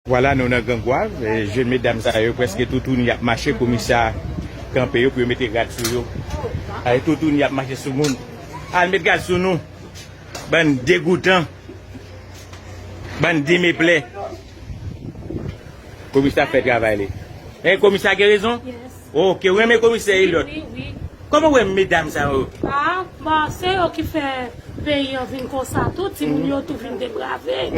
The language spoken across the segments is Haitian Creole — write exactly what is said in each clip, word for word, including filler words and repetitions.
Vwala, nou nan Gran Gwav. E, jèn medam sa yo prèske toutouni y ap mache, komisè kanpe yo pou yo mete rad sou yo. Ay, toutouni y ap mache sou moun. Al met rad sou nou. Bann degoutan. Bann demeplè. Komisè ap fè travay li. E, komisè gen rezon? Yes. Ok, ou renmen komisè Elliot? Wi, wi, wi. Kòman w wè medam sa yo? Ah, bon, se yo ki fè peyi an vin konsa tou, timoun yo tou vin deprave.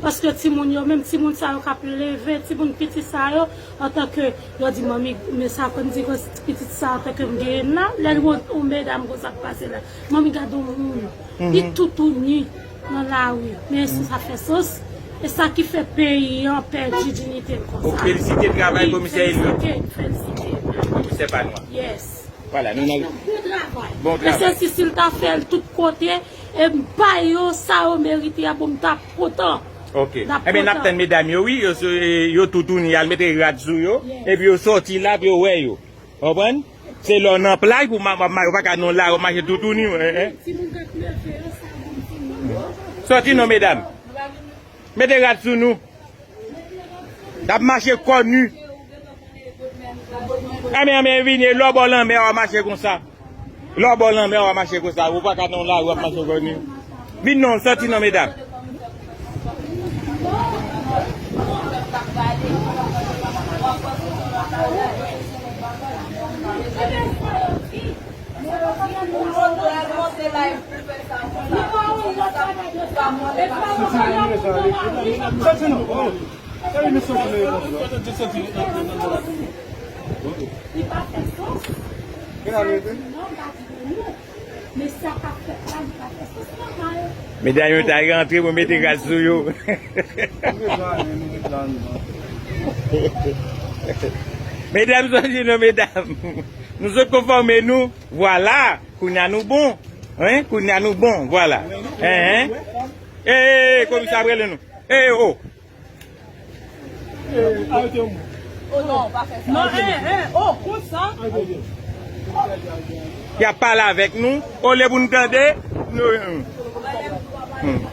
Paske timoun yo, menm timoun sa yo k ap leve, timoun piti sa yo, antanke, yo di, "Manmi, men sa konn di kon pitit sa antanke m genyen la, lè yon, yon medam konsa k pase la. Manmi, gade yon moun, li toutouni nan lari." Men èske sa fè sans? E sa ki fè peyi an pèdi diyite l konsa. Ou felisite travay komisè Elliot. Felisite, felisite. Komisè pa nwa. Yes. Vwala, nou nan... Bon travay. Bon travay. Mesye Sisil ta fè l tout kote, e m ba yo sa yo merite a, bon, m ta kontan. Ok. Ebyen, n ap tann medam yo, wi, yo, yo toutouni, y al mete rad sou yo, epi yo sòti la pou yo wè yo. Konprann? Se lè w nan plaj pou ma, ma, ma, yo pa ka nan lari, w ap mache toutouni, en, en. Timoun k ap leve yo, sa bon timoun yo. Sòti non, medam. Mete rad sou nou. N ap mache kò ni. Anmè, anmè, vini, lè w bò lanmè, w ap mache konsa. Lè w bò lanmè, w ap mache konsa. Ou pa ka nan lari, w ap mache kò ni. Vin non, sòti non, medam. Li pa fè sans. Sa di non, pa di non. Men sa k ap fèt la, li pa fè sans, nòmal. Medam yo ta rantre pou mete rad sou yo. Medam, sòti non, medam. Nou sot konfòme nou. Vwala. Kounye a nou bon. Hein? Kounye a nou bon. Vwala. Hein, hein. E, e, e, komisè ap rele nou. E, o. Arete yon moun. Oh non, pa fè sa. Non, en, en, oh, konsa. Y ap pale avèk nou, olye pou n tande, nou, hmm.